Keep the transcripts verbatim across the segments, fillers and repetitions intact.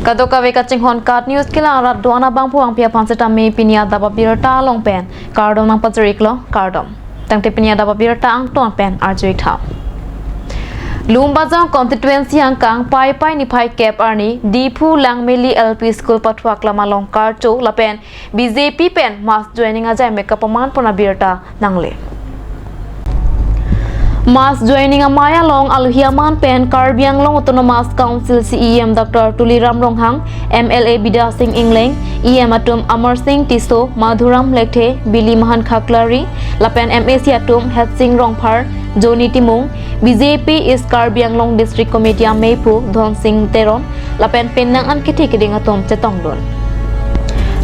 Kadokave kachinghon KAT News kelang arat do-an abangphu angpi aphan setame pini adap abirta along pen kardom nangpajir-iklo, kardom. Tangte pini adap abirta angton pen arju-ik tha. Lumbajong constituency angkang Paipai niphai kep arni Diphu Langmili L P School pathuak lam along karcho lapen B J P pen mass joining ajaimek kapaman pon abirta nangle. Mass joining amei along alohi aman pen Karbi Anglong Autonomous Council C E M Doctor Tuliram Ronghang, M L A Bidya Sing Engleng, E M atum Amar Sing Tisso, Madhuram Lekthe, Bili Mahan Khaklari, lapen M A C atum Hetsing Rongphar, Johnny Timung, B J P East Karbi Anglong District Committee ameiphu Dhonsing Teron, lapen penang an kethe keding atum chetongdun.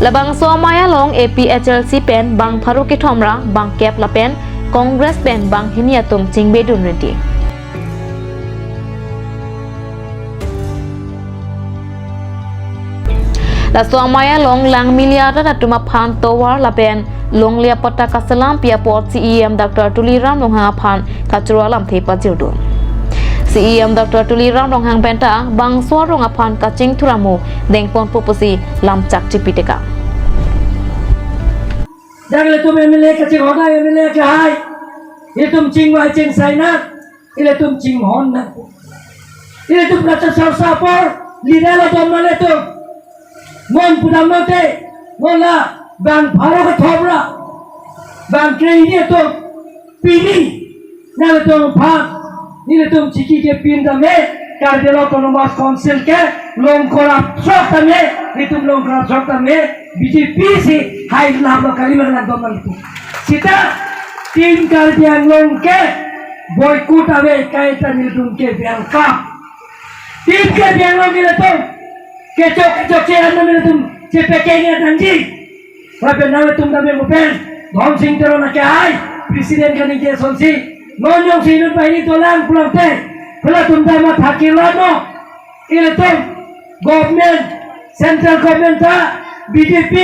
Labangso amei along A P H L C pen bang pharo kethom ra bang kep lapen Congress pen bang hini atum chingbedun renti. Laso amei along Langmili arat atum aphan tovar lapen longle apatta kaselam pi apot C E M Doctor Tuliram Ronghang aphan kachoro alamthe pajirdun. C E M Doctor Tuliram Ronghang penta bangso arong aphan kachingthur amo dengponpo pusi lamchak chipi tekang. Dak ilitum M L A kachinghon, M L A kehai, ilitum chingvai chingsai nang, ilitum chinghon nang. Ilitum kachesar sapor, leader lo dom nang ilitum. Mon pudam nangte, mon la bang pharo kethom ra bang kre-hini atum pini nangtum aphan, nelitum chiki kepin tame, Karbi Anglong Autonomous Council ke long korap sok tame, nelitum long korap sok tame, B J P si hai lam lo kali makan dom nang itu. Sita Team Karbi Anglong ke boycott ave, kaita nelitum ke biang kam. Team Karbi Anglong nelitum kechok kechok cheran nelitum chepekeng nangji. Lapen nangtum dam yang pen, Dhonsing Teron akehai, President kaningje asonsi, non jongsi inut banghini dolang pulang te, pula tum dam athak kilo no, ilitum government, central government ta B J P,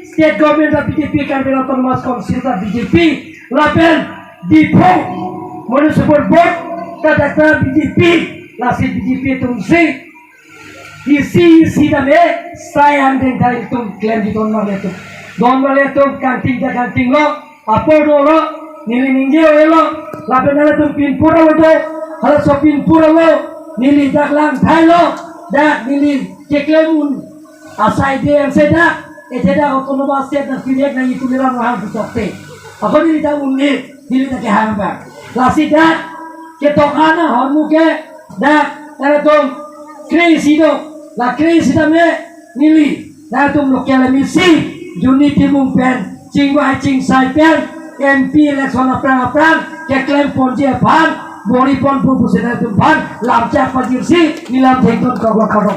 state government ta B J P, Karbi Anglong Autonomous Council ta B J P, lapen Diphu Municipal Board ta dak ta B J P, lasi B J P atumsi, isi isi tame sai angdeng ta itum klemji don male atum. Don male atum kanting ta kanting lo, apor dolo, neli ningje ave lo, lapen nangtum pinpur alo do, halaso pinpur alo, neli dak lang thai lo, dak neli keklem un asai de ang sedak, ete dak autonomous state nangpilek nang itum lelam mahang putok te. Ako neli dak unli, neli dak kehang bang. Lasi dak, ketok ana hormu ke, dak, nangtum kre-isi do, la kre-isi tame, neli, nangtum local M A C, Johnny Timung pen, chingvai chingsai pen, M P election aphrang aphrang, keklem ponji aphan, bori ponpo pusi nangtum aphan, lamchak pajirsi, neli lam thengton kok lo kok lo.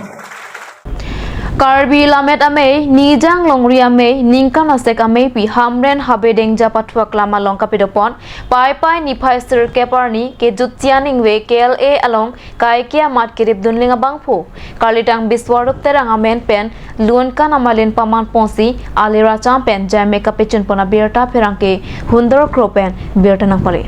Karbi Lammet Amei, Nijang Longri Amei, Ningkan Asek Ameipi Hamren Habe Dengja pathuak lam along kapadopon, Paipai niphai sirkep arni, kejutji aningve K L A along kaike amat keripdun ling abangphu, Karlitang Biswarup Terang amen pen, Lunkan Amalin paman ponsi, ali racham pen, jaimek kapechun pon abirta pherangke, Hundor Kro pen, birta nangpale.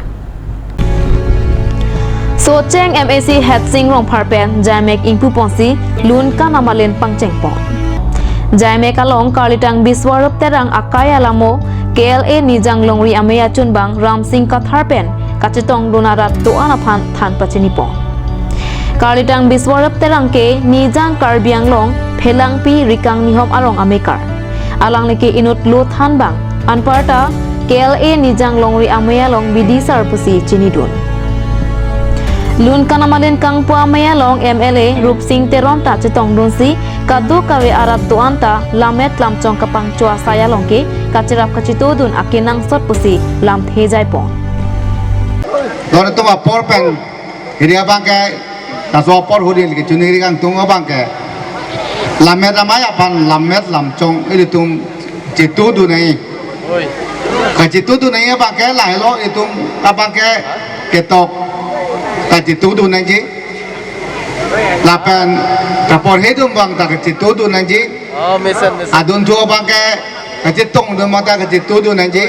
Socheng M A C Hetsing Rongphar pen, jaimek ingpu ponsi, Lunkan Amalin pangcheng pon. Jaimek along Karlitang Biswarup Terang akai alamo, K L A Nijang Longri Amei achunbang Ramsing Kathar pen, kachetongdun arat do-an aphan than pachini pon. Karlitang Biswarup Terang ke Nijang Karbi Anglong, Phelangpi Rikang Nihom arong amekar. Alangli ke inut lo thanbang, anparta K L A Nijang Longri Amei along bidi sar pusi chinidun. Lunkan Amalin kangpu amei along M L A Rupsing Teron ta chetongdunsi, kadokave arat do-an ta lammet lamchong kapangcho asai along ke kacherap kachetodun akenangsot pusi lamthe jaipon. Don atum apor pen, hiri abang ke, kaso apor huri ke chuniri kangtung abang ke, lammet amei aphan lammet lamchong ilitum chetodun nangji. Kachetodun nangji abang ke lahelo, itum abang ke ketok ta chetodun nangji. Lapen kaporhe dun abang ta kachetodun nangji. Oh, mesen, mesen. Adun thu abang ke kachetongdun abang ta kachetodun nangji.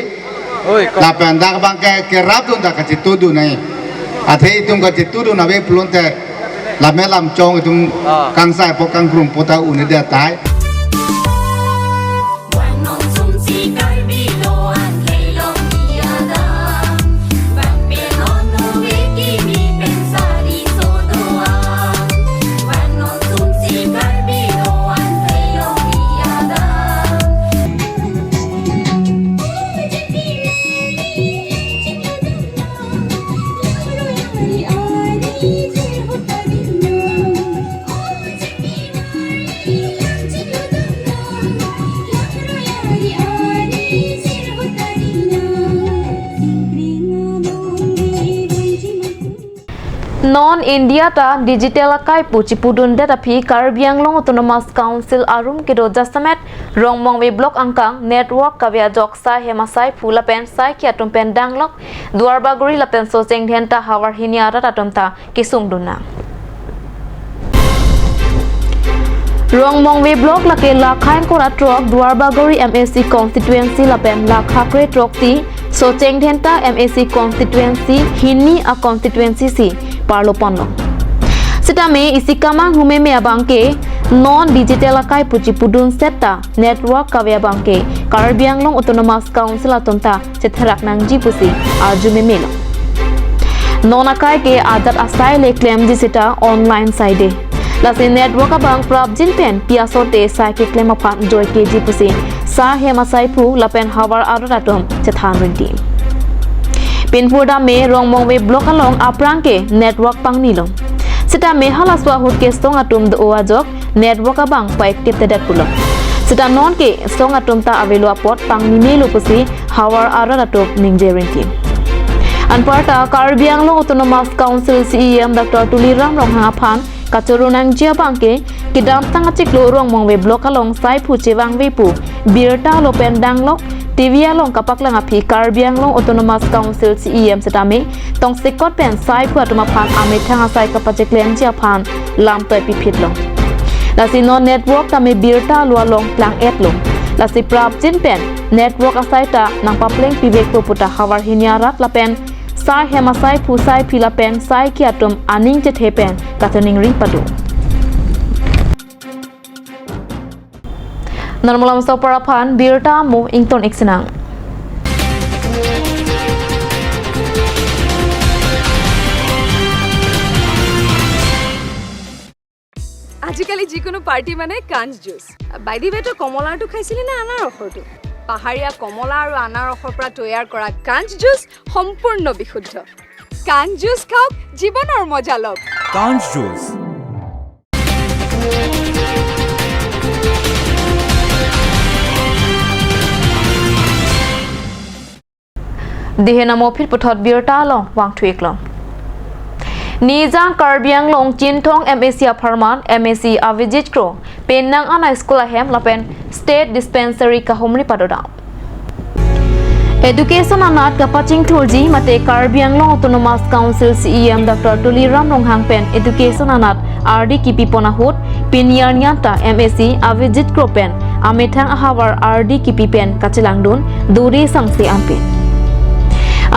Oi, kok. Lapen dak abang ke kerapdun ta kachetodun nangji. Athe itum kachetodun ave pulote Lam me lam chong itum Ah. kangsai po kangkrung po ta un-e det tahai. Non India ta digital akai pu chipudundet aphi Karbi Anglong Autonomous Council arum kedo jasemet Rongmongve Block angkang network kave ajok sai hem asai phu lapen sai ke atum pen danglok Duarbagori lapen Socheng Dhenta havar hini arat atum ta kesung dun nang. Rongmongve Block lake lakha ingkoi ra throk Duarbagori M A C constituency lapen lakha kre throksi Socheng Dhenta M A C constituency hini a constituency si parlo ponlo. Sitame isi kamang humeme abang ke non digital akai pu chipudun setta network kave abang ke Karbi Anglong Autonomous Council atum ta chetherak nangji pusi arju memelo. Non akai ke ajat asai le klemji seta online saide. Lasi network abang prapjin pen pi asote sai keklem aphan joike ji pusi sai hem asai phu lapen havar arat atum chethan rinti. Pinpur dam me Rongmongve Block along aphrang ke network pangnilo. Sitame halaso ahut ke song atum do ajok network abang paik tip tedet pulo. Sita non ke song atum ta avelo apot pangni melo pusi havar arat atum ningje rinti. Anparta Karbi Anglong Autonomous Council C E M Doctor Tuliram Ronghang aphan kachoro nangji abang ke kedamtang achiklo Rongmongve Block along sai phu chevangve pu birta lo pen danglok T V along kapaklang aphi Karbi Anglong Autonomous Council C E M sitame tongsekot pen sai phu atum aphan amethang asai kapacheklemji aphan lam toi piphit lo. Lasi non network tame birta lo along klang-et lo. Lasi prapjin pen network asai ta nangpapleng pivek po puta havar hini arat lapen sai hem asai phu sai phi lapen sai ke atum aning chethe pen kachiningri pado. Non malom sopar aphan birta mo ington iksinang. আজিকালি যিকোনো পাৰ্টি মানে কাঞ্চ juice. By the ৱে, তো কমলাৰটো খাইছিলি নে আনাৰসৰটো? পাহাৰীয়া কমলা আৰু আনাৰসৰ পৰা তৈয়াৰ কৰা কাঞ্চ জুচ সম্পূৰ্ণ বিশুদ্ধ। কাঞ্চ জুচ খাওক, জীৱনৰ মজা লওক। কাঞ্চ juice. Dihe namo phit puthot birta along vangthu iklo. Nijang Karbi Anglong Chinthong M A C apharman M A C Avijit Kro penang anai school ahem lapen state dispensary kahumri padodam. Education anat kapachingthurji mate Karbi Anglong Autonomous Council C E M Doctor Tuliram Ronghang pen education anat ardi kipi pon ahut pini arni anta M A C Avijit Kro pen amethang ahavar ardi kipi pen kachelangdun duri sangse anpin.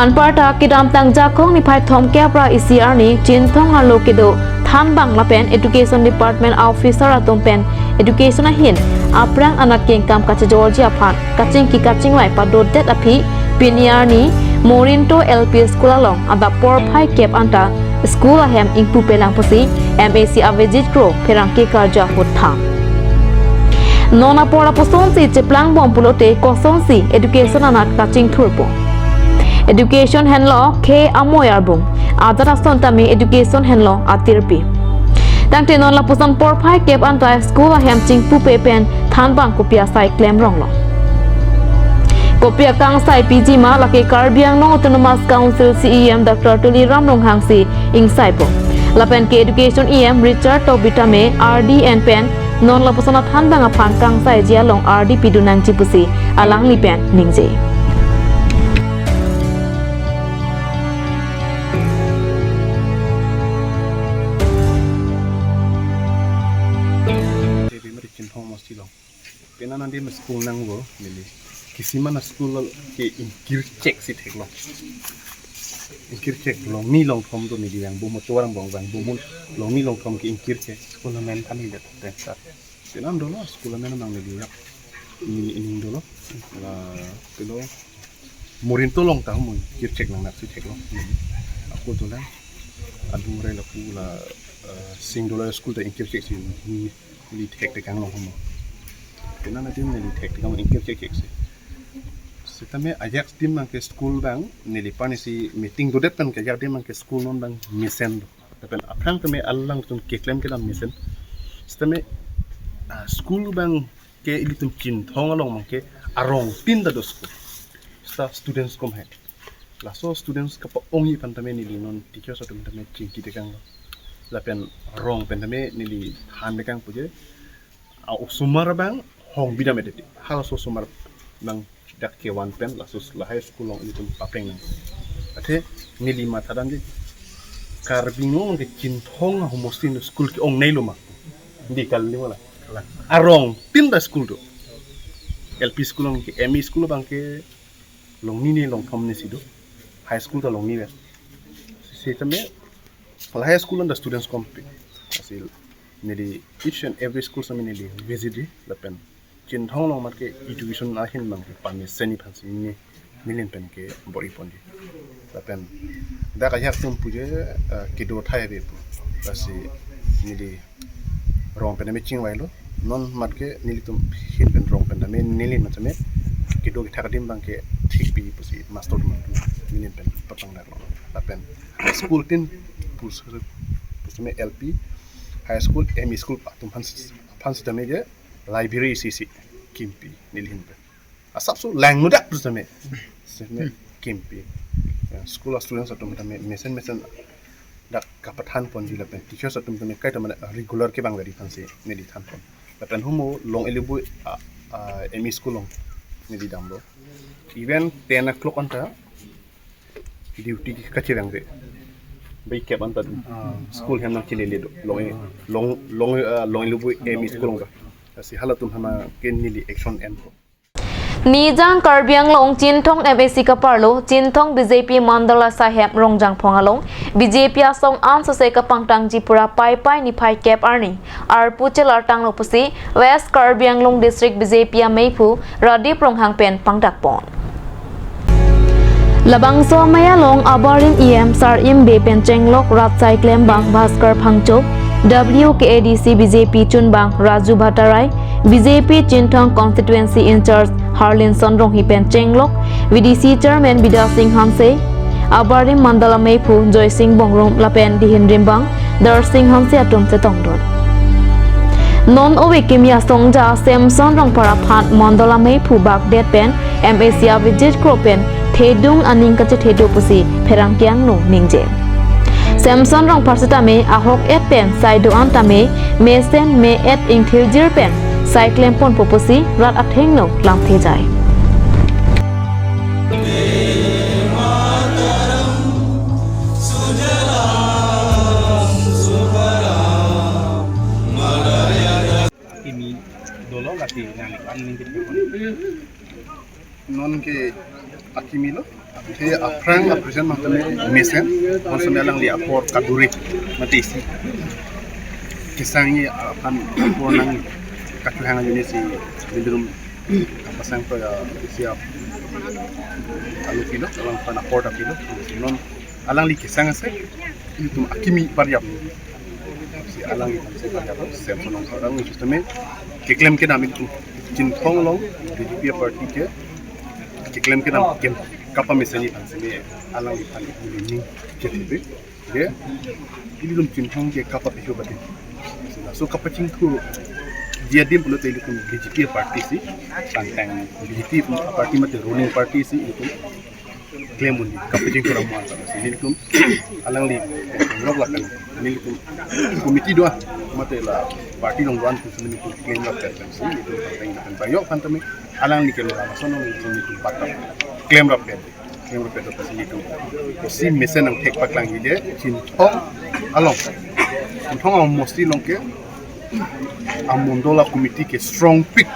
Anparta kedamtang Jakong niphai thomkep ra isi arni Chinthong arlo kedo thanbang lapen education department officer atum pen education ahin aphrang anat kengkam kachejorji aphan kachingki kachingvai padodet aphi pini arni Morinto L P School along adap porphai kep anta school ahem ingpupelang pusi M A C Avijit Kro pherangke karja ahut than. Non apor apusonsi cheplangbom pulote kosonsi education anat kachingthurpo. Education henlo khei amoi arbung. Ajat ason tame education henlo atirpi. Tangte non lapuson porphai kep anta school ahem chingpupe pen thanbang kopi asai klem ronglo. Kopi akangsai piji ma lake Karbi Anglong Autonomous Council C E M Doctor Tuliram Ronghang si ingsaipo. Lapen ke education E M Richard Tokbi tame ardi en pen non lapuson athanbang aphan kangsaiji along ardi pidun nangji pusi alangli pen ningje. Devi mari Chinthong mosti long. Pena nandi ma school nangvo, neli. Kisima na school lo ke ingkir chek si thek lo. Ingkirchek longni longthom do neli vang bumut, tovar bong vang bumut, longni longthom ke ingkirchek. School amen kani det tensar. Penam dolo school amen nang neli yak. Neli ining dolo. La pilo Morinto along ta mo ingkirchek nang nak si theklo. Ako dolang. Adung rai lapu la, eh, sing dolo school ta ingkirchek si ni neli thektekang lo mo. Penam adim neli thektekang ingkirchekchek si. Sitame ajak adim abang ke school abang neli pani si meeting dodet pen ke ajak adim abang ke school non abang mesen do. Lapen aphrang tame alangtum keklem kedam mesen. Sitame, ah, school abang ke ilitum Chinthong along abang ke arong tin ta do school. Sita students kom hai. Laso students kapa-ongji aphan tame neli non teachers atum tame chingki tekang lo. Lapen rong pen tame neli than tekang pu je. A osomar abang hong bidam edeti. Halaso osomar abang dak kevan pen laso lahai school along ilitum papleng nang. Athe neli matha damji. Karbi Anglong ke Chinthong ahomosti school ke-ongnei lo ma. Di kali wala. Arong tin ta school do. L P school along ke, M E school abang ke longni ni longthom ni si do. High school ta longni vet. Sitame lahai school along ta students kompi. Asil neli each and every school sami neli visit di lapen Chinthong along mat ke education ahin abang ke pamesen aphan si ni nilin pen ke bor-i ponji. Lapen dak ajak atum pu je, eh, kedo thai ave pu. Lasi neli rong pen tame chingvai lo. Non mat ke nelitum ahin pen rong pen tame nilin mat tame kedo kethak adim abang ke thik pi pusi master atum nilin pen papang dak lo. Lapen school tin pus-, pusitame L P, high school, M E school atum aphan, aphan sitame je library isi isi kimpi neli ahin pen. Asapso langno dak pusitame. Sitame kimpi. Ya, school a students atum tame mesen mesen dak kapathan ponji lapen teachers atum tame kaita mane regular kevang vet aphan si neli than pon. Lapen humo Long Ilubui, ah, ah, M E school along neli damlo. Even ten o'clock anta duty kachevang vet. Bai kep anta school hem nangchelele do. Long, Long, Long, ah, Long Ilubui M E school along ka. Lasi halatum aphan ke neli action en ko. Nijang Karbi Anglong Chinthong M A C kaparlo Chinthong B J P Mandala Saheb Rongjangphong along B J P asong ansose kapangtangji pura Paipai niphai kep arni arpu chelartanglo pusi West Karbi Anglong District B J P ameiphu Radip Ronghang pen pangdak pon. Labangso amei along abarim E M Sar Im Bey pen chenglok rat sai klembang Bhaskar Phangcho, W K A D C B J P chunbang Raju Bhattarai, B J P Chinthong Constituency in-charge Harlinson Ronghi pen chenglok V D C Chairman Bidya Sing Hanse, abarim Mandala ameiphu Joysing Bongrung lapen dihin rimbang Darsing Hanse atum chetongdun. Non ove kimi asongja Samson Rongphar aphan Mandala ameiphu bakdet pen M A C a-visit kro pen thedung aning kachethe do pusi pherangke angno ningje. Samson Rongphar sitame ahok et pen sai do-an tame mesen me-et ingthirjir pen sai klemponpo pusi rat athengno lamthe jai. Kimi dolo lasi nang an ning kita. Non ke akimi lo. Ke aphrang a-present abang tame mesen. Konsonel alangli apor kaduri mati isi. Kesangji aphan apor nang kachehang ajoine si bidrum kapasang ko ya isi ap-, alu kilo, alangphan apor ta kilo. Non alangli kesang ase, itum akimi pariap. Si alangli aphan si pariap, Samson Rongphar alangli sitame keklem kedam itum Chinthong along B J P party ke keklem kedam kem kapamesenji aphan sitame alangli aphan itum ning chethe. Ke ilitum Chinthong ke kapapikhu bati. Si laso kapachingthurji adim pulote ilitum B J P party si, tangtang B J P party mate ruling party si itum klem un-e, kapachingthur amuan ta si nelitum alangli, eh, rok lapen nelitum committee do-an mate la party along do-an pusi nelitum klemrap pen si nelitum peng pen payok aphan tame alangli ke lo lason nelitum batak klemrap pen, klemrap pen si nelitum si mesen nangthek paklangji de Chinthong along, Chinthong along mosti along ke a-mandala committee ke strong pik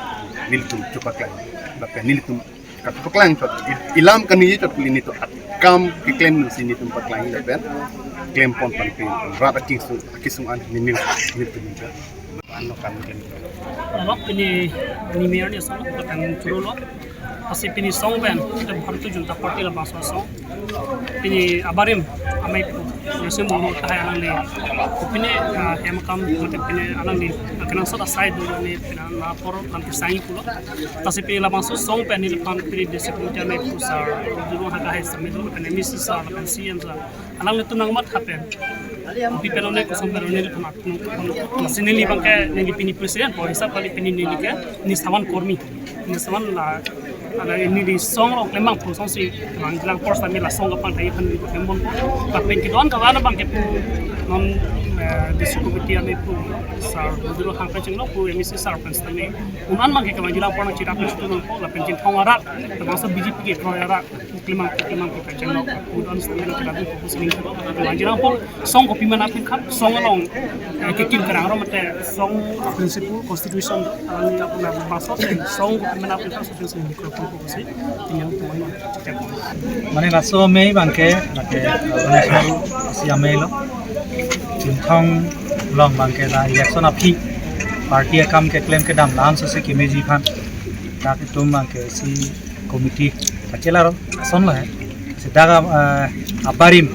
nelitum chepaklang lapen nelitum Kapaklang chot, i-, ilam kaningje chot kali nelitum akam keklem si nelitum paklang lapen klem pon pan pen rat akisung, akisung an neli, nelitum. Ano kam klem. Alok pini ni mayor ni asong ko tang churo lo. Lasi pini song pen, kita Bharatiya Janata Party labangso asong. Pini abarim amei pu, Josing Borong tahai alangli. Pini, ah, hem akam mate pini alangli, ah, kenangsot asai do ni pini na por kan kesangi pulo. Lasi pini labangso song pen neliphan pini district committee amei pu sir, Rudra Hangkang hai sir, lapen M A C sir, lapen C M sir. Alanglitum nangmat hapen. Kopi pen one, koson pen one, neliphan atum. Lasi neli abangke, neli pini president po, hisap kali pini neli ke, neli sawan kormi. Neli sawan la, ala neli song rok lemang po song si, Manjirang por sami la song kapangthai aphan neli kemon. Lapen kedon kawan abangke pu, non, eh, district committee amei pu, sir, Rudra Hangkang chenglo pu, M A C sir pen sami. Un-an abangke ke Manjirang por nangchirap nangchirap po, lapen Chinthong arat, labangso B J P kekroi arat. Klemang, klemang kita channel, un-an stamina kita di fokus ini. Manjirang por song kopi mana pun kan, song along, eh, kekim kerang ro mate song principle constitution, eh, apuna masuk dan song kopi mana pun kan, song sini mikro pun fokus ini. Tinggal teman. Mane laso amei abangke, lake, eh, national si amei lo. Chinthong along abangke la election aphi party akam keklem kedam la-an sose kemeji aphan. Dak itum abangke si committee kachelaro ason lo he. Seta, eh, abarim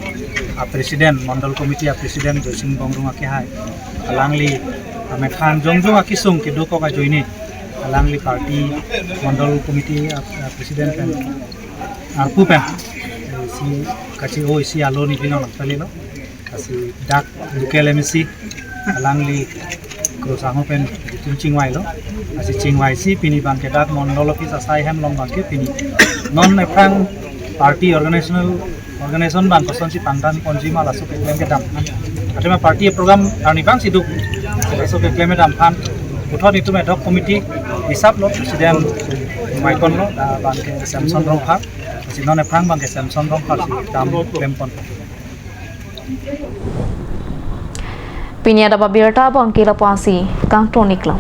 a president, mandal committee a president Josing Borong akehai. Alangli amethang jongjong akisung kedokok ajoine. Alangli party mandal committee a, a president pen arpu pen, eh, si kachi-o isi alo ni binong nangpalilo. Lasi dak local M A C alangli Krosangho pen itum chingvai lo. Lasi chingvai si pini abangke dak mandal office asai hem along abangke pini non aphrang party organizational organization abang kosonsi pangdan ponji ma laso keklem kedam. Athema party program arni abang si do. Laso keklem kedam aphan puthot itum ad hoc committee hisap lo president Maikon lo, ah, abangke Samson Rongphar. Lasi non aphrang abangke Samson Rongphar si dam klem pon. Pini adap abirta abangke lapu-an si kangton iklo.